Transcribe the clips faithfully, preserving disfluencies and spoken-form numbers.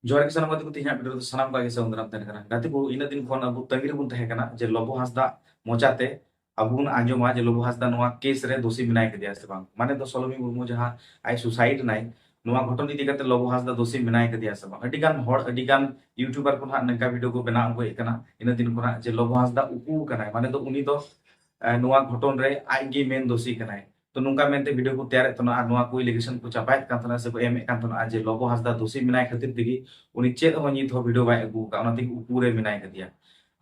ᱡᱚᱦᱟᱨ ᱜᱮ ᱥᱟᱱᱟᱢ ᱜᱟᱛᱮ ᱠᱚ, ᱛᱮᱦᱮᱧᱟᱜ ᱵᱷᱤᱰᱤᱭᱳ ᱨᱮᱫᱚ ᱥᱟᱱᱟᱢ ᱠᱚᱣᱟᱜ ᱜᱮ ᱥᱟᱹᱜᱩᱱ ᱫᱟᱨᱟᱢ ᱛᱟᱦᱮᱱ ᱠᱟᱱᱟ᱾ ᱜᱟᱛᱮ ᱠᱚ, ᱤᱱᱟᱹᱜ ᱫᱤᱱ ᱠᱷᱚᱱ ᱟᱵᱚ ᱛᱟᱺᱜᱤ ᱨᱮᱵᱚᱱ ᱛᱟᱦᱮᱸ ᱠᱟᱱᱟ ᱡᱮ ᱞᱚᱵᱚ ᱦᱟᱸᱥᱫᱟ ᱢᱚᱪᱟᱛᱮ ᱟᱵᱚ ᱵᱚᱱ ᱟᱸᱡᱚᱢᱟ ᱡᱮ ᱞᱚᱵᱚ ᱦᱟᱸᱥᱫᱟ ᱱᱚᱣᱟ ᱠᱮᱥ ᱨᱮ ᱫᱳᱥᱤ ᱢᱮᱱᱟᱭ ᱠᱟᱫᱮᱭᱟ ᱥᱮ ᱵᱟᱝ, ᱢᱟᱱᱮ ᱫᱚ ᱥᱚᱞᱚᱢᱤ ᱢᱩᱨᱢᱩ ᱡᱟᱦᱟᱸ ᱟᱡ ᱥᱩᱥᱟᱭᱤᱰ ᱮᱱᱟᱭ, ᱱᱚᱣᱟ ᱜᱷᱚᱴᱚᱱ ᱤᱫᱤ ᱠᱟᱛᱮ ᱞᱚᱵᱚ ᱦᱟᱸᱥᱫᱟ ᱫᱳᱥᱤ ᱢᱮᱱᱟᱭ ᱠᱟᱫᱮᱭᱟ ᱥᱮ ᱵᱟᱝ᱾ ᱟᱹᱰᱤ ᱜᱟᱱ ᱦᱚᱲ, ᱟᱹᱰᱤ ᱜᱟᱱ ᱤᱭᱩᱴᱩᱵᱟᱨ ᱠᱚ ᱱᱟᱦᱟᱜ ᱱᱚᱝᱠᱟ ᱵᱷᱤᱰᱤᱭᱳ ᱠᱚ ᱵᱮᱱᱟᱣ ᱟᱹᱜᱩᱭᱮᱫ ᱠᱟᱱᱟ ᱤᱱᱟᱹᱜ ᱫᱤᱱ ᱠᱷᱚᱱᱟᱜ ᱡᱮ ᱞᱚᱵᱚ ᱦᱟᱸᱥᱫᱟ ᱩᱠᱩ ᱠᱟᱱᱟᱭ, ᱢᱟᱱᱮ ᱫᱚ ᱩᱱᱤ ᱫᱚ ᱮ, ᱱᱚᱣᱟ ᱜᱷᱚᱴᱚᱱ ᱨᱮ ᱟᱡ ᱜᱮ ᱢᱮᱱ ᱫᱳᱥᱤ ᱠᱟᱱᱟᱭ᱾ ᱛᱚ ᱱᱚᱝᱠᱟ ᱢᱮᱱᱛᱮ ᱵᱷᱤᱰᱤᱭᱳ ᱠᱚ ᱛᱮᱭᱟᱨᱮᱫ ᱛᱟᱦᱮᱱᱟ ᱟᱨ ᱱᱚᱣᱟ ᱠᱚ ᱟᱞᱤᱜᱮᱥᱚᱱ ᱠᱚ ᱪᱟᱯᱟᱭᱮᱫ ᱠᱟᱱ ᱛᱟᱦᱮᱱᱟ ᱥᱮᱠᱚ ᱮᱢᱮᱫ ᱠᱟᱱ ᱛᱟᱦᱮᱱᱟ ᱡᱮ ᱞᱚᱵᱚ ᱦᱟᱸᱥᱫᱟ ᱫᱳᱥᱤ ᱢᱮᱱᱟᱭ ᱠᱷᱟᱹᱛᱤᱨ ᱛᱮᱜᱮ ᱩᱱᱤ ᱪᱮᱫ ᱦᱚᱸ ᱱᱤᱛ ᱦᱚᱸ ᱵᱷᱤᱰᱤᱭᱳ ᱵᱟᱭ ᱟᱹᱜᱩ ᱟᱠᱟᱫ, ᱚᱱᱟ ᱛᱮᱜᱮ ᱩᱠᱩ ᱨᱮ ᱢᱮᱱᱟᱭ ᱠᱟᱫᱮᱭᱟ᱾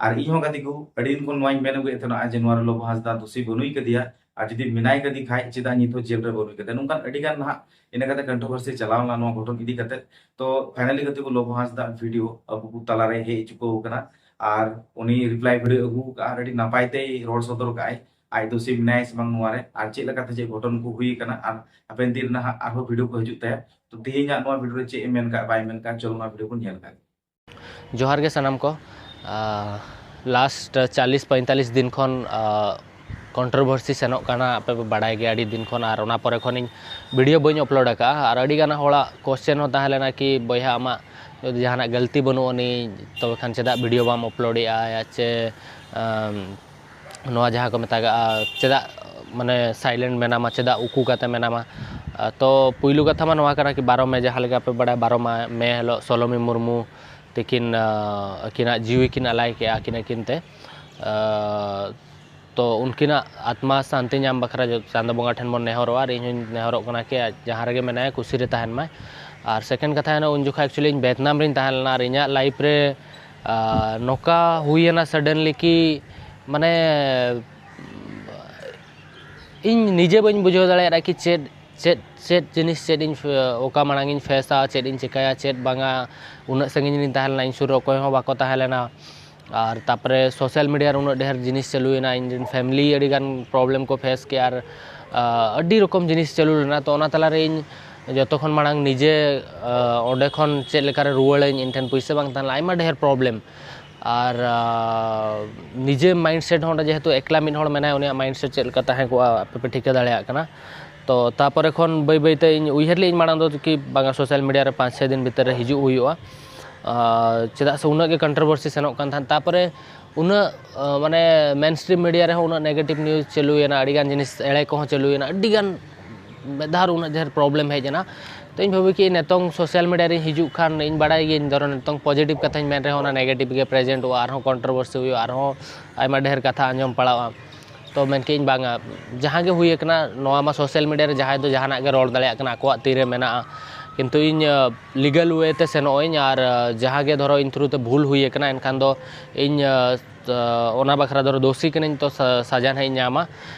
ᱟᱨ ᱤᱧ ᱦᱚᱸ ᱜᱟᱛᱮ ᱠᱚ ᱟᱹᱰᱤ ᱫᱤᱱ ᱠᱷᱚᱱ ᱱᱚᱣᱟᱧ ᱢᱮᱱ ᱟᱹᱜᱩᱭᱮᱫ ᱛᱟᱦᱮᱱᱟ ᱡᱮ ᱱᱚᱣᱟ ᱨᱮ ᱞᱚᱵᱚ ᱦᱟᱸᱥᱫᱟ ᱫᱳᱥᱤ ᱵᱟᱹᱱᱩᱭ ᱠᱟᱫᱮᱭᱟ, ᱟᱨ ᱡᱩᱫᱤ ᱢᱮᱱᱟᱭ ᱠᱟᱫᱮ ᱠᱷᱟᱡ ᱪᱮᱫᱟᱜ ᱱᱤᱛ ᱦᱚᱸ ᱡᱮᱞ ᱨᱮ ᱵᱟᱹᱱᱩᱭ ᱠᱟᱫᱮᱭᱟ᱾ ᱱᱚᱝᱠᱟᱱ ᱟᱹᱰᱤ ᱜᱟᱱ ᱱᱟᱦᱟᱜ ᱤᱱᱟᱹ ᱠᱟᱛᱮ ᱠᱚᱱᱴᱨᱳᱵᱷᱟᱨᱥᱤ ᱪᱟᱞᱟᱣ ᱞᱮᱱᱟ ᱱᱚᱣᱟ ᱜᱷᱚᱴᱚᱱ ᱤᱫᱤ ᱠᱟᱛᱮ᱾ ᱛᱚ ᱯᱷᱟᱭᱱᱟᱞᱤ ᱜᱟᱛᱮ ᱠᱚ ᱞᱚᱵᱚ ᱦᱟᱸᱥᱫᱟ ᱵᱷᱤᱰᱤᱭᱳ ᱟᱵᱚ ᱠᱚ ᱛᱟᱞᱟᱨᱮ ᱦᱮᱡ ᱦᱚᱪᱚ ᱟᱠᱟᱱᱟ ᱟᱨ ᱩᱱᱤ ᱨᱤᱯᱞᱟᱭ ᱵᱷᱤᱰᱤᱭᱳ ᱟᱹᱜᱩ ᱟᱠᱟᱫᱼᱟ ᱟᱨ ᱟᱹᱰᱤ ᱱᱟᱯᱟᱭ ᱛᱮᱭ ᱨᱚᱲ ᱥᱚᱫᱚᱨ ᱠᱟᱜᱼᱟᱭ᱾ ᱟᱡ ᱫᱳᱥᱤ ᱢᱮᱱᱟᱭᱟ ᱥᱮ ᱵᱟᱝ ᱱᱚᱣᱟ ᱨᱮ, ᱟᱨ ᱪᱮᱫ ᱞᱮᱠᱟᱛᱮ ᱪᱮᱫ ᱜᱷᱚᱴᱚᱱ ᱠᱚ ᱦᱩᱭ ᱟᱠᱟᱱᱟ, ᱟᱨ ᱦᱟᱯᱮᱱ ᱫᱤᱱ ᱨᱮ ᱱᱟᱦᱟᱜ ᱟᱨᱦᱚᱸ ᱵᱷᱤᱰᱤᱭᱳ ᱠᱚ ᱦᱤᱡᱩᱜ ᱛᱟᱭᱟ᱾ ᱛᱚ ᱛᱮᱦᱮᱧᱟᱜ ᱱᱚᱣᱟ ᱵᱷᱤᱰᱤᱭᱳ ᱨᱮ ᱪᱮᱫ ᱮ ᱢᱮᱱ ᱠᱟᱜ ᱵᱟᱭ ᱢᱮᱱ ᱠᱟᱜ, ᱪᱚᱞᱚ ᱱᱚᱣᱟ ᱵᱷᱤᱰᱤᱭᱳ ᱵᱚᱱ ᱧᱮᱞ ᱠᱟᱜ ᱜᱮ᱾ ᱡᱚᱦᱟᱨ ᱜᱮ ᱥᱟᱱᱟᱢ ᱠᱚ᱾ ᱞᱟᱥᱴ ᱪᱟᱞᱤᱥ ᱯᱚᱸᱭᱛᱟᱞᱤᱥ ᱫᱤᱱ ᱠᱷᱚᱱ ᱠᱚᱱᱴᱨᱳᱵᱷᱟᱨᱥᱤ ᱥᱮᱱᱚᱜ ᱠᱟᱱᱟ, ᱟᱯᱮ ᱯᱮ ᱵᱟᱲᱟᱭ ᱜᱮᱭᱟ ᱟᱹᱰᱤ ᱫᱤᱱ ᱠᱷᱚᱱ, ᱟᱨ ᱚᱱᱟ ᱯᱚᱨᱮ ᱠᱷᱚᱱᱤᱧ ᱵᱷᱤᱰᱤᱭᱳ ᱵᱟᱹᱧ ᱟᱯᱞᱳᱰ ᱟᱠᱟᱫᱼᱟ᱾ ᱟᱨ ᱟᱹᱰᱤ ᱜᱟᱱ ᱦᱚᱲᱟᱜ ᱠᱚᱥᱪᱮᱱ ᱦᱚᱸ ᱛᱟᱦᱮᱸ ᱞᱮᱱᱟ ᱠᱤ ᱵᱚᱭᱦᱟ ᱟᱢᱟᱜ ᱡᱩᱫᱤ ᱡᱟᱦᱟᱱᱟᱜ ᱜᱟᱹᱞᱛᱤ ᱵᱟᱹᱱᱩᱜ ᱟᱹᱱᱤᱡ ᱛᱚᱵᱮ ᱠᱷᱟᱱ ᱪᱮᱫᱟᱜ ᱵᱷᱤᱰᱤᱭᱳ ᱵᱟᱢ ᱟᱯᱞᱳᱰᱮᱜᱼᱟ, ᱪᱮ ᱟᱢ, ᱱᱚᱣᱟ ᱡᱟᱦᱟᱸ ᱠᱚ ᱢᱮᱛᱟᱜᱟᱜᱼᱟ ᱪᱮᱫᱟᱜ ᱢᱟᱱᱮ ᱥᱟᱭᱞᱮᱱᱴ ᱢᱮᱱᱟᱢᱟ, ᱪᱮᱫᱟᱜ ᱩᱠᱩ ᱠᱟᱛᱮ ᱢᱮᱱᱟᱢᱟ? ᱟᱨ ᱛᱚ ᱯᱩᱭᱞᱩ ᱠᱟᱛᱷᱟ ᱢᱟ ᱱᱚᱣᱟ ᱠᱟᱱᱟ ᱠᱤ ᱵᱟᱨᱚ ᱢᱮ, ᱡᱟᱦᱟᱸ ᱞᱮᱠᱟ ᱯᱮ ᱵᱟᱲᱟᱭᱟ ᱵᱟᱨᱚ ᱢᱟ-, ᱢᱮ ᱦᱤᱞᱳᱜ ᱥᱚᱞᱚᱢᱤ ᱢᱩᱨᱢᱩ ᱛᱤᱠᱤᱱ, ᱟᱹᱠᱤᱱᱟᱜ ᱡᱤᱣᱤ ᱠᱤᱱ ᱟᱞᱟᱭ ᱠᱮᱜᱼᱟ ᱟᱹᱠᱤᱱ ᱟᱹᱠᱤᱱ ᱛᱮ᱾ ᱛᱚ ᱩᱱᱠᱤᱱᱟᱜ ᱟᱛᱢᱟ ᱥᱟᱱᱛᱤ ᱧᱟᱢ ᱵᱟᱠᱷᱨᱟ ᱡᱚ-, ᱪᱟᱸᱫᱚ ᱵᱚᱸᱜᱟ ᱴᱷᱮᱱ ᱵᱚᱱ ᱱᱮᱦᱚᱨᱚᱜᱼᱟ, ᱟᱨ ᱤᱧ ᱦᱚᱸᱧ ᱱᱮᱦᱚᱨᱚᱜ ᱠᱟᱱᱟ ᱠᱤ ᱟᱡ ᱡᱟᱦᱟᱸ ᱨᱮᱜᱮ ᱢᱮᱱᱟᱭᱟ ᱠᱩᱥᱤ ᱨᱮ ᱛᱟᱦᱮᱱ ᱢᱟᱭ᱾ ᱟᱨ ᱥᱮᱠᱮᱱᱰ ᱠᱟᱛᱷᱟ ᱦᱩᱭᱱᱟ, ᱩᱱ ᱡᱚᱠᱷᱟᱡ ᱮᱠᱪᱩᱭᱮᱞᱤ ᱤᱧ ᱵᱷᱮᱛᱱᱟᱢ ᱨᱤᱧ ᱛᱟᱦᱮᱸ ᱞᱮᱱᱟ, ᱟᱨ ᱤᱧᱟᱹᱜ ᱞᱟᱭᱤᱯᱷ ᱨᱮ ᱟᱨ ᱱᱚᱝᱠᱟ ᱦᱩᱭᱮᱱᱟ ᱥᱟᱰᱮᱱᱞᱤ ᱠᱤ ᱢᱟᱱᱮ ᱤᱧ ᱱᱤᱡᱮ ᱵᱟᱹᱧ ᱵᱩᱡᱷᱟᱹᱣ ᱫᱟᱲᱮᱭᱟᱜᱼᱟ ᱠᱤ ᱪᱮᱫ, ᱪᱮᱫ, ᱪᱮᱫ ᱡᱤᱱᱤᱥ, ᱪᱮᱫ ᱤᱧ ᱯᱷᱮ-, ᱚᱠᱟ ᱢᱟᱲᱟᱝ ᱤᱧ ᱯᱷᱮᱥᱟ, ᱪᱮᱫ ᱤᱧ ᱪᱮᱠᱟᱭᱟ, ᱪᱮᱫ ᱵᱟᱝᱟ᱾ ᱩᱱᱟᱹᱜ ᱥᱟᱺᱜᱤᱧ ᱨᱤᱧ ᱛᱟᱦᱮᱸ ᱞᱮᱱᱟ, ᱤᱧ ᱥᱩᱨ ᱨᱮ ᱚᱠᱚᱭ ᱦᱚᱸ ᱵᱟᱠᱚ ᱛᱟᱦᱮᱸ ᱞᱮᱱᱟ᱾ ᱟᱨ ᱛᱟᱨᱯᱚᱨᱮ ᱥᱳᱥᱟᱞ ᱢᱤᱰᱤᱭᱟ ᱨᱮ ᱩᱱᱟᱹᱜ ᱰᱷᱮᱨ ᱡᱤᱱᱤᱥ ᱪᱟᱹᱞᱩᱭᱮᱱᱟ, ᱤᱧ ᱨᱮᱱ ᱯᱷᱮᱢᱤᱞᱤ ᱟᱹᱰᱤ ᱜᱟᱱ ᱯᱨᱚᱵᱞᱮᱢ ᱠᱚ ᱯᱷᱮᱥ ᱠᱮᱜᱼᱟ, ᱟᱨ ᱟᱹᱰᱤ ᱨᱚᱠᱚᱢ ᱡᱤᱱᱤᱥ ᱪᱟᱹᱞᱩ ᱞᱮᱱᱟ᱾ ᱛᱚ ᱚᱱᱟ ᱛᱟᱞᱟᱨᱮ ᱤᱧ ᱡᱚᱛᱚ ᱠᱷᱚᱱ ᱢᱟᱲᱟᱝ ᱱᱤᱡᱮ ᱚᱸᱰᱮ ᱠᱷᱚᱱ ᱪᱮᱫ ᱞᱮᱠᱟᱨᱮ ᱨᱩᱣᱟᱹᱲᱟᱹᱧ, ᱤᱧ ᱴᱷᱮᱱ ᱯᱩᱭᱥᱟᱹ ᱵᱟᱝ ᱛᱟᱦᱮᱸ ᱞᱮᱱᱟ, ᱟᱭᱢᱟ ᱰᱷᱮᱨ ᱯᱨᱚᱵᱞᱮᱢ᱾ ᱟᱨ ᱱᱤᱡᱮ ᱢᱟᱭᱤᱱᱰ ᱥᱮᱴ ᱦᱚᱸ ᱚᱸᱰᱮ ᱡᱮᱦᱮᱛᱩ ᱮᱠᱞᱟ ᱢᱤᱫ ᱦᱚᱲ ᱢᱮᱱᱟᱭᱟ, ᱩᱱᱤᱭᱟᱜ ᱢᱟᱭᱤᱱᱰ ᱥᱮᱴ ᱪᱮᱫ ᱞᱮᱠᱟ ᱛᱟᱦᱮᱸ ᱠᱚᱜᱼᱟ ᱟᱯᱮ ᱯᱮ ᱴᱷᱤᱠᱟᱹ ᱫᱟᱲᱮᱭᱟᱜ ᱠᱟᱱᱟ᱾ ᱛᱚ ᱛᱟᱯᱚᱨᱮ ᱠᱷᱚᱱ ᱵᱟᱹᱭ ᱵᱟᱹᱭᱛᱮ ᱤᱧ ᱩᱭᱦᱟᱹᱨ ᱞᱮᱫᱟᱹᱧ ᱢᱟᱲᱟᱝ ᱫᱚ ᱠᱤ ᱵᱟᱝᱟ, ᱥᱳᱥᱟᱞ ᱢᱤᱰᱤᱭᱟ ᱨᱮ ᱯᱟᱸᱪ ᱪᱷᱚᱭ ᱫᱤᱱ ᱵᱷᱤᱛᱤᱨ ᱨᱮ ᱦᱤᱡᱩᱜ ᱦᱩᱭᱩᱜᱼᱟ᱾ ᱟᱨ ᱪᱮᱫᱟᱜ ᱥᱮ ᱩᱱᱟᱹᱜ ᱜᱮ ᱠᱚᱱᱴᱨᱳᱵᱷᱟᱨᱥᱤ ᱥᱮᱱᱚᱜ ᱠᱟᱱ ᱛᱟᱦᱮᱸᱫ᱾ ᱛᱟᱯᱚᱨᱮ ᱩᱱᱟᱹᱜ ᱢᱟᱱᱮ ᱢᱮᱱ ᱥᱴᱨᱤᱢ ᱢᱤᱰᱤᱭᱟ ᱨᱮᱦᱚᱸ ᱩᱱᱟᱹᱜ ᱱᱮᱜᱮᱴᱤᱵᱷ ᱱᱤᱭᱩᱡᱽ ᱪᱟᱹᱞᱩᱭᱮᱱᱟ, ᱟᱹᱰᱤᱜᱟᱱ ᱡᱤᱱᱤᱥ ᱮᱲᱮ ᱠᱚᱦᱚᱸ ᱪᱟᱹᱞᱩᱭᱮᱱᱟ, ᱟᱹᱰᱤᱜᱟᱱ ᱢᱤᱫ ᱫᱷᱟᱣ ᱩᱱᱟᱹᱜ ᱰᱷᱮᱨ ᱯᱨᱚᱵᱞᱮᱢ ᱦᱮᱡ ᱮᱱᱟ᱾ ᱛᱚ ᱤᱧ ᱵᱷᱟᱹᱵᱤ ᱠᱮᱫᱟᱹᱧ ᱱᱤᱛᱚᱝ ᱥᱳᱥᱟᱞ ᱢᱤᱰᱤᱭᱟ ᱨᱤᱧ ᱦᱤᱡᱩᱜ ᱠᱷᱟᱱ, ᱤᱧ ᱵᱟᱲᱟᱭ ᱜᱤᱭᱟᱹᱧ ᱫᱷᱚᱨᱚ ᱱᱤᱛᱚᱝ ᱯᱚᱡᱤᱴᱤᱵᱷ ᱠᱟᱛᱷᱟᱧ ᱢᱮᱱ ᱨᱮᱦᱚᱸ ᱚᱱᱟ ᱱᱮᱜᱮᱴᱤᱵᱷ ᱜᱮ ᱯᱨᱮᱡᱮᱱᱴᱚᱜᱼᱟ, ᱟᱨᱦᱚᱸ ᱠᱚᱱᱴᱨᱳᱵᱷᱟᱨᱥᱤ ᱦᱩᱭᱩᱜᱼᱟ, ᱟᱨᱦᱚᱸ ᱟᱭᱢᱟ ᱰᱷᱮᱨ ᱠᱟᱛᱷᱟ ᱟᱸᱡᱚᱢ ᱯᱟᱲᱟᱜᱼᱟ᱾ ᱛᱚ ᱢᱮᱱ ᱠᱮᱫᱟᱹᱧ ᱵᱟᱝᱟ, ᱡᱟᱦᱟᱸ ᱜᱮ ᱦᱩᱭ ᱟᱠᱟᱱᱟ ᱱᱚᱣᱟ ᱢᱟ ᱥᱳᱥᱟᱞ ᱢᱤᱰᱤᱭᱟ ᱨᱮ ᱡᱟᱦᱟᱸᱭ ᱫᱚ ᱡᱟᱦᱟᱱᱟᱜ ᱜᱮ ᱨᱚᱲ ᱫᱟᱲᱮᱭᱟᱜ ᱠᱟᱱᱟ, ᱟᱠᱚᱣᱟᱜ ᱛᱤᱨᱮ ᱢᱮᱱᱟᱜᱼᱟ᱾ ᱠᱤᱱᱛᱩ ᱤᱧ ᱞᱤᱜᱟᱞ ᱳᱭᱮ ᱛᱮ ᱥᱮᱱᱚᱜ ᱟᱹᱧ, ᱟᱨ ᱡᱟᱦᱟᱸ ᱜᱮ ᱫᱷᱚᱨᱚ ᱤᱧ ᱛᱷᱨᱩ ᱛᱮ ᱵᱷᱩᱞ ᱦᱩᱭ ᱟᱠᱟᱱᱟ ᱮᱱᱠᱷᱟᱱ ᱫᱚ ᱤᱧ ᱚᱱᱟ ᱵᱟᱠᱷᱨᱟ ᱫᱷᱚᱨᱚ ᱫᱳᱥᱤ ᱠᱟᱹᱱᱟᱹᱧ, ᱛᱚ ᱥᱟᱡᱟ ᱱᱟᱦᱟᱜ ᱤᱧ ᱧᱟᱢᱟ᱾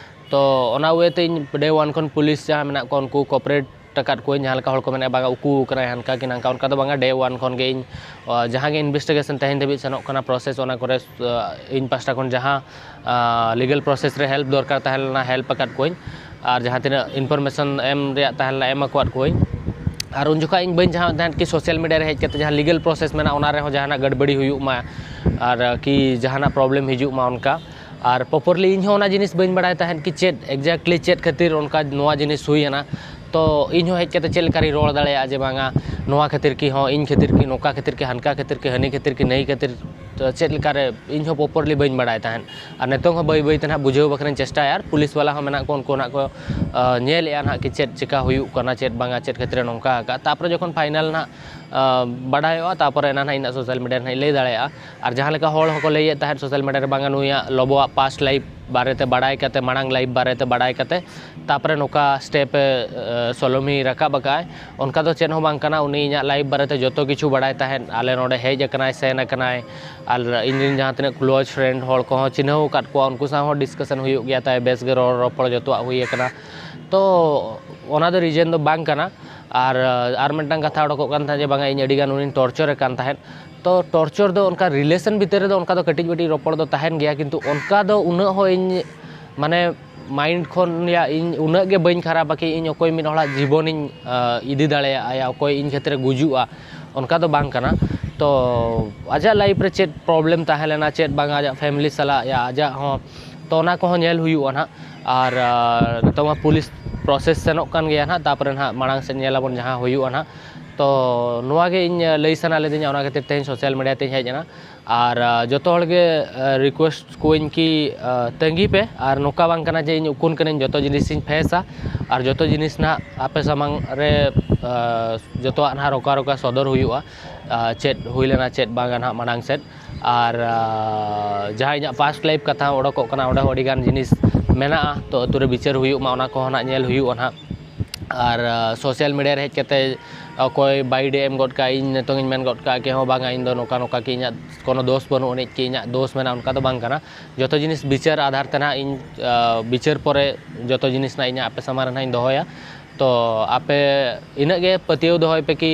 ᱛᱚ ᱚᱱᱟ ᱳᱭᱮ ᱛᱮ ᱤᱧ ᱰᱮ ᱳᱣᱟᱱ ᱠᱷᱚᱱ ᱯᱩᱞᱤᱥ ᱡᱟᱦᱟᱸ ᱢᱮᱱᱟᱜ ᱠᱚᱣᱟ ᱩᱱᱠᱩ ᱠᱚᱯᱟᱨᱮᱴ ᱟᱠᱟᱫ ᱠᱚᱣᱟᱧ᱾ ᱡᱟᱦᱟᱸ ᱞᱮᱠᱟ ᱦᱚᱲ ᱠᱚ ᱢᱮᱱᱟ ᱵᱟᱝᱟ ᱩᱠᱩ ᱠᱟᱱᱟᱭ ᱦᱟᱱᱠᱟ ᱠᱤ ᱱᱟᱝᱠᱟ, ᱚᱱᱠᱟ ᱫᱚ ᱵᱟᱝᱟ᱾ ᱰᱮ ᱳᱣᱟᱱ ᱠᱷᱚᱱ ᱜᱮ ᱤᱧ ᱡᱟᱦᱟᱸ ᱜᱮ ᱤᱱᱵᱷᱮᱥᱴᱤᱜᱮᱥᱚᱱ ᱛᱮᱦᱮᱧ ᱫᱷᱟᱹᱵᱤᱡ ᱥᱮᱱᱚᱜ ᱠᱟᱱᱟ ᱯᱨᱚᱥᱮᱥ, ᱚᱱᱟ ᱠᱚᱨᱮ ᱤᱧ ᱯᱟᱥᱴᱟ ᱠᱷᱚᱱ ᱡᱟᱦᱟᱸ ᱞᱤᱜᱟᱞ ᱯᱨᱚᱥᱮᱥ ᱨᱮ ᱦᱮᱞᱯ ᱫᱚᱨᱠᱟᱨ ᱛᱟᱦᱮᱸ ᱞᱮᱱᱟ ᱦᱮᱞᱯ ᱟᱠᱟᱫ ᱠᱚᱣᱟᱧ᱾ ᱟᱨ ᱡᱟᱦᱟᱸ ᱛᱤᱱᱟᱹᱜ ᱤᱱᱯᱷᱚᱨᱢᱮᱥᱚᱱ ᱮᱢ ᱨᱮᱭᱟᱜ ᱛᱟᱦᱮᱸ ᱞᱮᱱᱟ ᱮᱢ ᱟᱠᱟᱫ ᱠᱚᱣᱟᱧ᱾ ᱟᱨ ᱩᱱ ᱡᱚᱠᱷᱟᱜ ᱤᱧ ᱵᱟᱹᱧ ᱪᱟᱦᱟᱣᱮᱫ ᱛᱟᱦᱮᱸᱫ ᱠᱤ ᱥᱳᱥᱟᱞ ᱢᱤᱰᱤᱭᱟ ᱨᱮ ᱦᱮᱡ ᱠᱟᱛᱮ ᱡᱟᱦᱟᱸ ᱞᱤᱜᱟᱞ ᱯᱨᱚᱥᱮᱥ ᱢᱮᱱᱟᱜᱼᱟ ᱚᱱᱟ ᱨᱮᱦᱚᱸ ᱡᱟᱦᱟᱱᱟᱜ ᱜᱟᱹᱲᱵᱟᱹᱲᱤ ᱦᱩᱭᱩᱜ ᱢᱟ, ᱟᱨ ᱠᱤ ᱡᱟᱦᱟᱱᱟᱜ ᱯᱨᱚᱵᱞᱮᱢ ᱦᱤᱡᱩᱜ ᱢᱟ ᱚᱱᱠᱟ᱾ ᱟᱨ ᱯᱨᱚᱯᱟᱨᱞᱤ ᱤᱧ ᱦᱚᱸ ᱚᱱᱟ ᱡᱤᱱᱤᱥ ᱵᱟᱹᱧ ᱵᱟᱲᱟᱭ ᱛᱟᱦᱮᱸᱫ ᱠᱤ ᱪᱮᱫ ᱮᱠᱡᱮᱠᱴᱞᱤ ᱪᱮᱫ ᱠᱷᱟᱹᱛᱤᱨ ᱚᱱᱠᱟ ᱱᱚᱣᱟ ᱡᱤᱱᱤᱥ ᱦᱩᱭᱮᱱᱟ᱾ ᱛᱚ ᱤᱧ ᱦᱚᱸ ᱦᱮᱡ ᱠᱟᱛᱮ ᱪᱮᱫ ᱞᱮᱠᱟᱨᱤᱧ ᱨᱚᱲ ᱫᱟᱲᱮᱭᱟᱜᱼᱟ ᱡᱮ ᱵᱟᱝᱟ ᱱᱚᱣᱟ ᱠᱷᱟᱹᱛᱤᱨ ᱠᱤ ᱦᱚᱸ ᱤᱧ ᱠᱷᱟᱹᱛᱤᱨ ᱠᱤ ᱱᱚᱝᱠᱟ ᱠᱷᱟᱹᱛᱤᱨ ᱠᱤ ᱦᱟᱱᱠᱟ ᱠᱷᱟᱹᱛᱤᱨ ᱠᱤ ᱦᱟᱹᱱᱤ ᱠᱷᱟᱹᱛᱤᱨ ᱠᱤ ᱱᱟᱹᱭ ᱠᱷᱟᱹᱛᱤᱨ, ᱛᱚ ᱪᱮᱫ ᱞᱮᱠᱟᱨᱮ ᱤᱧ ᱦᱚᱸ ᱯᱨᱚᱯᱟᱨᱞᱤ ᱵᱟᱹᱧ ᱵᱟᱲᱟᱭ ᱛᱟᱦᱮᱸᱫ᱾ ᱟᱨ ᱱᱤᱛᱚᱝ ᱦᱚᱸ ᱵᱟᱹᱭ ᱵᱟᱹᱭ ᱛᱮ ᱱᱟᱦᱟᱜ ᱵᱩᱡᱷᱟᱹᱣ ᱵᱟᱠᱷᱨᱟᱧ ᱪᱮᱥᱴᱟᱭᱟ, ᱟᱨ ᱯᱩᱞᱤᱥ ᱵᱟᱞᱟ ᱦᱚᱸ ᱢᱮᱱᱟᱜ ᱠᱚ, ᱩᱱᱠᱩ ᱱᱟᱦᱟᱜ ᱠᱚ ᱧᱮᱞᱮᱫᱼᱟ ᱱᱟᱦᱟᱜ ᱠᱤ ᱪᱮᱫ ᱪᱮᱠᱟ ᱦᱩᱭᱩᱜ ᱠᱟᱱᱟ, ᱪᱮᱫ ᱵᱟᱝᱟ, ᱪᱮᱫ ᱠᱷᱟᱹᱛᱤᱨ ᱱᱚᱝᱠᱟ ᱟᱠᱟᱫ᱾ ᱛᱟᱨᱯᱚᱨᱮ ᱡᱚᱠᱷᱚᱱ ᱯᱷᱟᱭᱱᱟᱞ ᱱᱟᱦᱟᱜ ᱵᱟᱰᱟᱭᱚᱜᱼᱟ, ᱛᱟᱨᱯᱚᱨᱮ ᱮᱱᱟ ᱱᱟᱦᱟᱜ ᱤᱧ ᱱᱟᱦᱟᱜ ᱥᱳᱥᱟᱞ ᱢᱤᱰᱤᱭᱟ ᱨᱮ ᱱᱟᱦᱟᱜ ᱤᱧ ᱞᱟᱹᱭ ᱫᱟᱲᱮᱭᱟᱜᱼᱟ᱾ ᱟᱨ ᱡᱟᱦᱟᱸ ᱞᱮᱠᱟ ᱦᱚᱲ ᱦᱚᱸᱠᱚ ᱞᱟᱹᱭᱮᱫ ᱛᱟᱦᱮᱸᱫ ᱥᱳᱥᱟᱞ ᱢᱤᱰᱤᱭᱟ ᱨᱮ ᱵᱟᱝᱟ ᱱᱩᱭᱟᱜ ᱞᱚᱵᱚᱣᱟᱜ ᱯᱟᱥᱴ ᱞᱟᱭᱤᱯᱷ ᱵᱟᱨᱮᱛᱮ ᱵᱟᱲᱟᱭ ᱠᱟᱛᱮ, ᱢᱟᱲᱟᱝ ᱞᱟᱭᱤᱯᱷ ᱵᱟᱨᱮᱛᱮ ᱵᱟᱲᱟᱭ ᱠᱟᱛᱮ ᱛᱟᱨᱯᱚᱨᱮ ᱱᱚᱝᱠᱟ ᱥᱴᱮᱯ ᱮ ᱥᱳᱞᱳᱢᱤ ᱨᱟᱠᱟᱵ ᱟᱠᱟᱫᱼᱟᱭ, ᱚᱱᱠᱟ ᱫᱚ ᱪᱮᱫ ᱦᱚᱸ ᱵᱟᱝ ᱠᱟᱱᱟ᱾ ᱩᱱᱤ ᱤᱧᱟᱹᱜ ᱞᱟᱭᱤᱯᱷ ᱵᱟᱨᱮᱛᱮ ᱡᱚᱛᱚ ᱠᱤᱪᱷᱩ ᱵᱟᱲᱟᱭ ᱛᱟᱦᱮᱸᱫ, ᱟᱞᱮ ᱱᱚᱰᱮ ᱦᱮᱡ ᱟᱠᱟᱱᱟᱭ, ᱥᱮᱱ ᱟᱠᱟᱱᱟᱭ, ᱟᱨ ᱤᱧ ᱨᱮᱱ ᱡᱟᱦᱟᱸ ᱛᱤᱱᱟᱹᱜ ᱠᱞᱳᱡᱽ ᱯᱷᱨᱮᱱᱰ ᱦᱚᱲ ᱠᱚᱦᱚᱸ ᱪᱤᱱᱦᱟᱹᱣ ᱟᱠᱟᱫ ᱠᱚᱣᱟ, ᱩᱱᱠᱩ ᱥᱟᱶ ᱦᱚᱸ ᱰᱤᱥᱠᱟᱥᱚᱱ ᱦᱩᱭᱩᱜ ᱜᱮᱭᱟ ᱛᱟᱭ, ᱵᱮᱥ ᱜᱮ ᱨᱚᱲ ᱨᱚᱯᱚᱲ ᱡᱚᱛᱚᱣᱟᱜ ᱦᱩᱭ ᱟᱠᱟᱱᱟ᱾ ᱛᱚ ᱚᱱᱟ ᱫᱚ ᱨᱤᱡᱮᱱ ᱫᱚ ᱵᱟᱝ ᱠᱟᱱᱟ᱾ ᱟᱨ ᱟᱨ ᱢᱤᱫᱴᱟᱝ ᱠᱟᱛᱷᱟ ᱚᱰᱚᱠᱚᱜ ᱠᱟᱱ ᱛᱟᱦᱮᱸᱫ ᱡᱮ ᱵᱟᱝᱟ ᱤᱧ ᱟᱹᱰᱤᱜᱟᱱ ᱩᱱᱤᱧ ᱴᱚᱨᱪᱚᱨᱮ ᱠᱟᱱ ᱛᱟᱦᱮᱸᱫ᱾ ᱛᱚ ᱴᱚᱨᱪᱚᱨ ᱫᱚ ᱚᱱᱠᱟ ᱨᱤᱞᱮᱥᱚᱱ ᱵᱷᱤᱛᱤᱨ ᱨᱮᱫᱚ ᱚᱱᱠᱟ ᱫᱚ ᱠᱟᱹᱴᱤᱡ ᱢᱟᱹᱴᱤᱡ ᱨᱚᱯᱚᱲ ᱫᱚ ᱛᱟᱦᱮᱱ ᱜᱮᱭᱟ, ᱠᱤᱱᱛᱩ ᱚᱱᱠᱟ ᱫᱚ ᱩᱱᱟᱹᱜ ᱦᱚᱸ ᱤᱧ ᱢᱟᱱᱮ ᱢᱟᱭᱤᱱᱰ ᱠᱷᱚᱱ ᱭᱟ ᱤᱧ ᱩᱱᱟᱹᱜ ᱜᱮ ᱵᱟᱹᱧ ᱠᱷᱟᱨᱟᱯᱟ ᱠᱤ ᱤᱧ ᱚᱠᱚᱭ ᱢᱤᱫ ᱦᱚᱲᱟᱜ ᱡᱤᱵᱚᱱᱤᱧ ᱤᱫᱤ ᱫᱟᱲᱮᱭᱟᱜᱼᱟ, ᱚᱠᱚᱭ ᱤᱧ ᱠᱷᱟᱹᱛᱤᱨᱮ ᱜᱩᱡᱩᱜᱼᱟ, ᱚᱱᱠᱟ ᱫᱚ ᱵᱟᱝ ᱠᱟᱱᱟ᱾ ᱛᱚ ᱟᱡᱟᱜ ᱞᱟᱭᱤᱯᱷ ᱨᱮ ᱪᱮᱫ ᱯᱨᱚᱵᱞᱮᱢ ᱛᱟᱦᱮᱸ ᱞᱮᱱᱟ, ᱪᱮᱫ ᱵᱟᱝᱟ ᱟᱡᱟᱜ ᱯᱷᱮᱢᱤᱞᱤ ᱥᱟᱞᱟᱜ ᱭᱟ ᱟᱡᱟᱜ ᱦᱚᱸ, ᱛᱚ ᱚᱱᱟ ᱠᱚᱦᱚᱸ ᱧᱮᱞ ᱦᱩᱭᱩᱜᱼᱟ ᱱᱟᱦᱟᱜ᱾ ᱟᱨ ᱱᱤᱛᱚᱜ ᱢᱟ ᱯᱩᱞᱤᱥ ᱯᱨᱚᱥᱮᱥ ᱥᱮᱱᱚᱜ ᱠᱟᱱ ᱜᱮᱭᱟ ᱱᱟᱦᱟᱜ, ᱛᱟᱨᱯᱚᱨᱮ ᱱᱟᱦᱟᱜ ᱢᱟᱲᱟᱝ ᱥᱮᱫ ᱧᱮᱞ ᱟᱵᱚᱱ ᱡᱟᱦᱟᱸ ᱦᱩᱭᱩᱜᱼᱟ ᱱᱟᱦᱟᱜ᱾ ᱛᱚ ᱱᱚᱣᱟ ᱜᱮ ᱤᱧ ᱞᱟᱹᱭ ᱥᱟᱱᱟ ᱞᱤᱫᱤᱧᱟ, ᱚᱱᱟ ᱠᱷᱟᱹᱛᱤᱨ ᱛᱮᱦᱮᱧ ᱥᱳᱥᱟᱞ ᱢᱤᱰᱤᱭᱟ ᱛᱮᱧ ᱦᱮᱡ ᱮᱱᱟ᱾ ᱟᱨ ᱡᱚᱛᱚ ᱦᱚᱲ ᱜᱮ ᱨᱤᱠᱩᱭᱮᱥᱴ ᱠᱚᱣᱟᱹᱧ ᱠᱤ ᱛᱟᱺᱜᱤ ᱯᱮ, ᱟᱨ ᱱᱚᱝᱠᱟ ᱵᱟᱝ ᱠᱟᱱᱟ ᱡᱮ ᱤᱧ ᱩᱠᱩᱱ ᱠᱟᱹᱱᱟᱹᱧ, ᱡᱚᱛᱚ ᱡᱤᱱᱤᱥᱤᱧ ᱯᱷᱮᱥᱟ ᱟᱨ ᱡᱚᱛᱚ ᱡᱤᱱᱤᱥ ᱱᱟᱦᱟᱜ ᱟᱯᱮ ᱥᱟᱢᱟᱝ ᱨᱮ ᱡᱚᱛᱚᱣᱟᱜ ᱱᱟᱦᱟᱜ ᱨᱚᱠᱟ ᱨᱚᱠᱟ ᱥᱚᱫᱚᱨ ᱦᱩᱭᱩᱜᱼᱟ᱾ ᱪᱮᱫ ᱦᱩᱭ ᱞᱮᱱᱟ, ᱪᱮᱫ ᱵᱟᱝᱟ ᱱᱟᱦᱟᱜ ᱢᱟᱲᱟᱝ ᱥᱮᱫ᱾ ᱟᱨ ᱡᱟᱦᱟᱸ ᱤᱧᱟᱹᱜ ᱯᱟᱥᱴ ᱞᱟᱭᱤᱯᱷ ᱠᱟᱛᱷᱟ ᱚᱰᱚᱠᱚᱜ ᱠᱟᱱᱟ, ᱚᱸᱰᱮ ᱦᱚᱸ ᱟᱹᱰᱤᱜᱟᱱ ᱡᱤᱱᱤᱥ ᱢᱮᱱᱟᱜᱼᱟ, ᱛᱚ ᱟᱹᱛᱩ ᱨᱮ ᱵᱤᱪᱟᱹᱨ ᱦᱩᱭᱩᱜ ᱢᱟ, ᱚᱱᱟ ᱠᱚᱦᱚᱸ ᱱᱟᱦᱟᱜ ᱧᱮᱞ ᱦᱩᱭᱩᱜᱼᱟ ᱱᱟᱦᱟᱜ᱾ ᱟᱨ ᱥᱳᱥᱟᱞ ᱢᱤᱰᱤᱭᱟ ᱨᱮ ᱦᱮᱡ ᱠᱟᱛᱮ ᱚᱠᱚᱭ ᱵᱟᱭᱤᱰᱮ ᱮᱢ ᱜᱚᱫ ᱠᱟᱜᱼᱟ, ᱤᱧ ᱱᱤᱛᱚᱝ ᱤᱧ ᱢᱮᱱ ᱜᱚᱫ ᱠᱟᱜᱼᱟ ᱠᱮ ᱦᱚᱸ ᱵᱟᱝᱟ, ᱤᱧ ᱫᱚ ᱱᱚᱝᱠᱟ ᱱᱚᱝᱠᱟ ᱠᱤ ᱤᱧᱟᱹᱜ ᱠᱳᱱᱳ ᱫᱳᱥ ᱵᱟᱹᱱᱩᱜ ᱟᱹᱱᱤᱡ ᱠᱤ ᱤᱧᱟᱹᱜ ᱫᱳᱥ ᱢᱮᱱᱟᱜᱼᱟ, ᱚᱱᱠᱟ ᱫᱚ ᱵᱟᱝ ᱠᱟᱱᱟ᱾ ᱡᱚᱛᱚ ᱡᱤᱱᱤᱥ ᱵᱤᱪᱟᱹᱨ ᱟᱫᱷᱟᱨ ᱛᱮ ᱱᱟᱦᱟᱜ ᱤᱧ ᱵᱤᱪᱟᱹᱨ ᱯᱚᱨᱮ ᱡᱚᱛᱚ ᱡᱤᱱᱤᱥ ᱱᱟᱦᱟᱜ ᱤᱧᱟᱹᱜ ᱟᱯᱮ ᱥᱟᱢᱟᱝ ᱨᱮ ᱱᱟᱦᱟᱜ ᱤᱧ ᱫᱚᱦᱚᱭᱟ᱾ ᱛᱚ ᱟᱯᱮ ᱤᱱᱟᱹᱜ ᱜᱮ ᱯᱟᱹᱛᱭᱟᱹᱣ ᱫᱚᱦᱚᱭ ᱯᱮ ᱠᱤ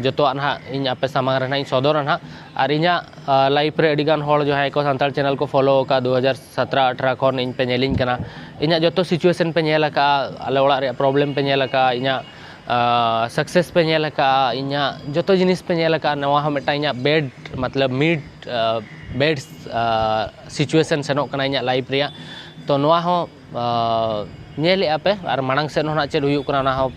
ᱡᱚᱛᱚᱣᱟᱜ ᱱᱟᱦᱟᱜ ᱤᱧ ᱟᱯᱮ ᱥᱟᱢᱟᱝ ᱨᱮ ᱱᱟᱦᱟᱜ ᱤᱧ ᱥᱚᱫᱚᱨᱟ ᱱᱟᱦᱟᱜ᱾ ᱟᱨ ᱤᱧᱟᱹᱜ ᱞᱟᱭᱤᱯᱷ ᱨᱮ ᱟᱹᱰᱤᱜᱟᱱ ᱦᱚᱲ ᱡᱟᱦᱟᱸᱭ ᱠᱚ ᱥᱟᱱᱛᱟᱲ ᱪᱮᱱᱮᱞ ᱠᱚ ᱯᱷᱚᱞᱳ ᱟᱠᱟᱫ, ᱫᱩ ᱦᱟᱡᱟᱨ ᱥᱟᱛᱨᱟ ᱟᱴᱷᱨᱟ ᱠᱷᱚᱱ ᱤᱧ ᱯᱮ ᱧᱮᱞᱤᱧ ᱠᱟᱱᱟ, ᱤᱧᱟᱹᱜ ᱡᱚᱛᱚ ᱥᱤᱪᱩᱭᱮᱥᱚᱱ ᱯᱮ ᱧᱮᱞ ᱟᱠᱟᱫᱼᱟ, ᱟᱞᱮ ᱚᱲᱟᱜ ᱨᱮᱭᱟᱜ ᱯᱨᱚᱵᱞᱮᱢ ᱯᱮ ᱧᱮᱞ ᱟᱠᱟᱫᱼᱟ, ᱤᱧᱟᱹᱜ ᱥᱟᱠᱥᱮᱥ ᱯᱮ ᱧᱮᱞ ᱟᱠᱟᱫᱼᱟ, ᱤᱧᱟᱹᱜ ᱡᱚᱛᱚ ᱡᱤᱱᱤᱥ ᱯᱮ ᱧᱮᱞ ᱟᱠᱟᱫᱼᱟ᱾ ᱱᱚᱣᱟ ᱦᱚᱸ ᱢᱤᱫᱴᱟᱝ ᱤᱧᱟᱹᱜ ᱵᱮᱰ ᱢᱚᱛᱞᱚᱵ ᱢᱤᱰ ᱵᱮᱰ ᱥᱤᱪᱩᱭᱮᱥᱚᱱ ᱥᱮᱱᱚᱜ ᱠᱟᱱᱟ ᱤᱧᱟᱹᱜ ᱞᱟᱭᱤᱯᱷ ᱨᱮᱭᱟᱜ᱾ ᱛᱚ ᱱᱚᱣᱟ ᱦᱚᱸ ᱧᱮᱞᱮᱫᱼᱟ ᱯᱮ, ᱟᱨ ᱢᱟᱲᱟᱝ ᱥᱮᱫ ᱦᱚᱸ ᱱᱟᱦᱟᱜ ᱪᱮᱫ ᱦᱩᱭᱩᱜ ᱠᱟᱱᱟ ᱚᱱᱟ ᱦᱚᱸ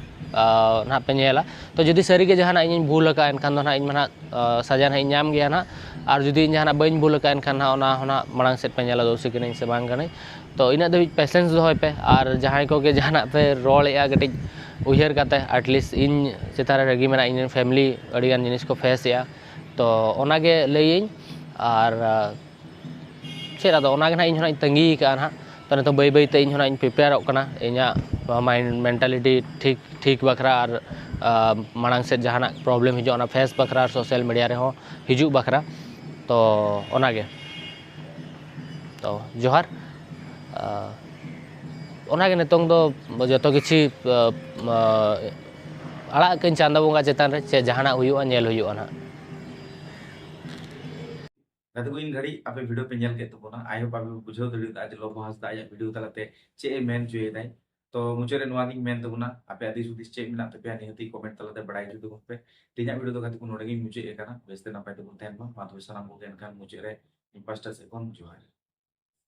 ᱱᱟᱦᱟᱜ ᱯᱮ ᱧᱮᱞᱟ᱾ ᱛᱚ ᱡᱩᱫᱤ ᱥᱟᱹᱨᱤᱜᱮ ᱡᱟᱦᱟᱱᱟᱜ ᱤᱧᱤᱧ ᱵᱷᱩᱞ ᱟᱠᱟᱫᱼᱟ, ᱮᱱᱠᱷᱟᱱ ᱫᱚ ᱱᱟᱦᱟᱜ ᱤᱧ ᱢᱟ ᱱᱟᱦᱟᱜ ᱥᱟᱡᱟ ᱱᱟᱦᱟᱜ ᱤᱧ ᱧᱟᱢ ᱜᱮᱭᱟ ᱱᱟᱦᱟᱜ᱾ ᱟᱨ ᱡᱩᱫᱤ ᱤᱧ ᱡᱟᱦᱟᱱᱟᱜ ᱵᱟᱹᱧ ᱵᱷᱩᱞ ᱟᱠᱟᱫᱼᱟ, ᱮᱱᱠᱷᱟᱱ ᱱᱟᱦᱟᱜ ᱚᱱᱟ ᱦᱚᱸ ᱱᱟᱦᱟᱜ ᱢᱟᱲᱟᱝ ᱥᱮᱫ ᱯᱮ ᱧᱮᱞᱟ ᱫᱳᱥᱤ ᱠᱟᱹᱱᱟᱹᱧ ᱥᱮ ᱵᱟᱝ ᱠᱟᱹᱱᱟᱹᱧ᱾ ᱛᱚ ᱤᱱᱟᱹᱜ ᱫᱷᱟᱹᱵᱤᱡ ᱯᱮᱥᱮᱱᱥ ᱫᱚᱦᱚᱭ ᱯᱮ, ᱟᱨ ᱡᱟᱦᱟᱸᱭ ᱠᱚᱜᱮ ᱡᱟᱦᱟᱱᱟᱜ ᱯᱮ ᱨᱚᱲᱮᱫᱼᱟ, ᱠᱟᱹᱴᱤᱡ ᱩᱭᱦᱟᱹᱨ ᱠᱟᱛᱮ, ᱟᱴᱞᱤᱥᱴ ᱤᱧ ᱪᱮᱛᱟᱱ ᱨᱮ ᱨᱟᱹᱜᱤ ᱢᱮᱱᱟᱜᱼᱟ, ᱤᱧ ᱨᱮᱱ ᱯᱷᱮᱢᱤᱞᱤ ᱟᱹᱰᱤᱜᱟᱱ ᱡᱤᱱᱤᱥ ᱠᱚ ᱯᱷᱮᱥ ᱮᱫᱼᱟ᱾ ᱛᱚ ᱚᱱᱟᱜᱮ ᱞᱟᱹᱭᱟᱹᱧ᱾ ᱟᱨ ᱪᱮᱫ ᱟᱫᱚ ᱚᱱᱟᱜᱮ ᱱᱟᱦᱟᱜ ᱤᱧ ᱦᱚᱸ ᱱᱟᱦᱟᱜ ᱤᱧ ᱛᱟᱺᱜᱤ ᱟᱠᱟᱫᱼᱟ ᱱᱟᱦᱟᱜ᱾ ᱛᱚ ᱱᱤᱛᱚᱜ ᱵᱟᱹᱭ ᱵᱟᱹᱭᱛᱮ ᱤᱧ ᱦᱚᱸ ᱱᱟᱦᱟᱜ ᱤᱧ ᱯᱨᱤᱯᱮᱭᱟᱨᱚᱜ ᱠᱟᱱᱟ, ᱤᱧᱟᱹᱜ ᱢᱟᱭᱤᱱᱰ ᱢᱮᱱᱴᱟᱞᱤᱴᱤ ᱴᱷᱤᱠ ᱴᱷᱤᱠ ᱵᱟᱠᱷᱨᱟ, ᱟᱨ ᱢᱟᱲᱟᱝ ᱥᱮᱫ ᱡᱟᱦᱟᱱᱟᱜ ᱯᱨᱚᱵᱞᱮᱢ ᱦᱤᱡᱩᱜᱼᱟ ᱚᱱᱟ ᱯᱷᱮᱥ ᱵᱟᱠᱷᱨᱟ, ᱟᱨ ᱥᱳᱥᱟᱞ ᱢᱤᱰᱤᱭᱟ ᱨᱮᱦᱚᱸ ᱦᱤᱡᱩᱜ ᱵᱟᱠᱷᱨᱟ᱾ ᱛᱚ ᱚᱱᱟᱜᱮ᱾ ᱛᱚ ᱡᱚᱦᱟᱨ᱾ ᱚᱱᱟᱜᱮ ᱱᱤᱛᱚᱝ ᱫᱚ ᱡᱚᱛᱚ ᱠᱤᱪᱷᱤ ᱟᱲᱟᱜ ᱠᱟᱹᱧ ᱪᱟᱸᱫᱚ ᱵᱚᱸᱜᱟ ᱪᱮᱛᱟᱱ ᱨᱮ, ᱪᱮᱫ ᱡᱟᱦᱟᱱᱟᱜ ᱦᱩᱭᱩᱜᱼᱟ ᱧᱮᱞ ᱦᱩᱭᱩᱜᱼᱟ ᱱᱟᱦᱟᱜ᱾ ᱜᱟᱛᱮ ᱠᱚ, ᱤᱧ ᱜᱷᱟᱹᱲᱤᱡ ᱟᱯᱮ ᱵᱷᱤᱰᱤᱭᱳ ᱯᱮ ᱧᱮᱞ ᱠᱮᱫ ᱛᱟᱵᱚᱱᱟ, I hope ᱟᱯᱮ ᱯᱮ ᱵᱩᱡᱷᱟᱹᱣ ᱫᱟᱲᱮᱭᱟᱫᱟ ᱡᱮ ᱞᱚᱵᱚ ᱦᱟᱸᱥᱫᱟ ᱟᱭᱟᱜ ᱵᱷᱤᱰᱤᱭᱳ ᱛᱟᱞᱟᱛᱮ ᱪᱮᱫ ᱮ ᱢᱮᱱ ᱦᱚᱪᱚᱭᱮᱫᱟᱭ᱾ ᱛᱚ ᱢᱩᱪᱟᱹᱫ ᱨᱮ ᱱᱚᱣᱟ ᱜᱤᱧ ᱢᱮᱱ ᱛᱟᱵᱚᱱᱟ, ᱟᱯᱮᱭᱟᱜ ᱫᱤᱥ ᱦᱩᱫᱤᱥ ᱪᱮᱫ ᱢᱮᱱᱟᱜ ᱛᱟᱯᱮᱭᱟ ᱱᱤᱦᱟᱹᱛᱤ ᱠᱚᱢᱮᱱᱴ ᱛᱟᱞᱟᱛᱮ ᱵᱟᱲᱟᱭ ᱦᱚᱪᱚ ᱛᱟᱵᱚᱱ ᱯᱮ᱾ ᱛᱮᱦᱮᱧᱟᱜ ᱵᱷᱤᱰᱤᱭᱳ ᱫᱚ ᱜᱟᱛᱮ ᱠᱚ ᱱᱚᱰᱮ ᱜᱤᱧ ᱢᱩᱪᱟᱹᱫ ᱮᱫ ᱠᱟᱱᱟ᱾ ᱵᱮᱥᱛᱮ ᱱᱟᱯᱟᱭ ᱛᱮᱵᱚᱱ ᱛᱟᱦᱮᱱ ᱢᱟ᱾ ᱢᱟ ᱛᱚᱵᱮ ᱥᱟᱱᱟᱢ ᱠᱚᱜᱮ ᱮᱱᱠᱷᱟᱱ ᱢᱩᱪᱟᱹᱫ ᱨᱮ ᱤᱧ ᱯᱟᱥᱴᱟ ᱥᱮᱫ ᱠᱷᱚᱱ ᱡᱚᱦᱟᱨ᱾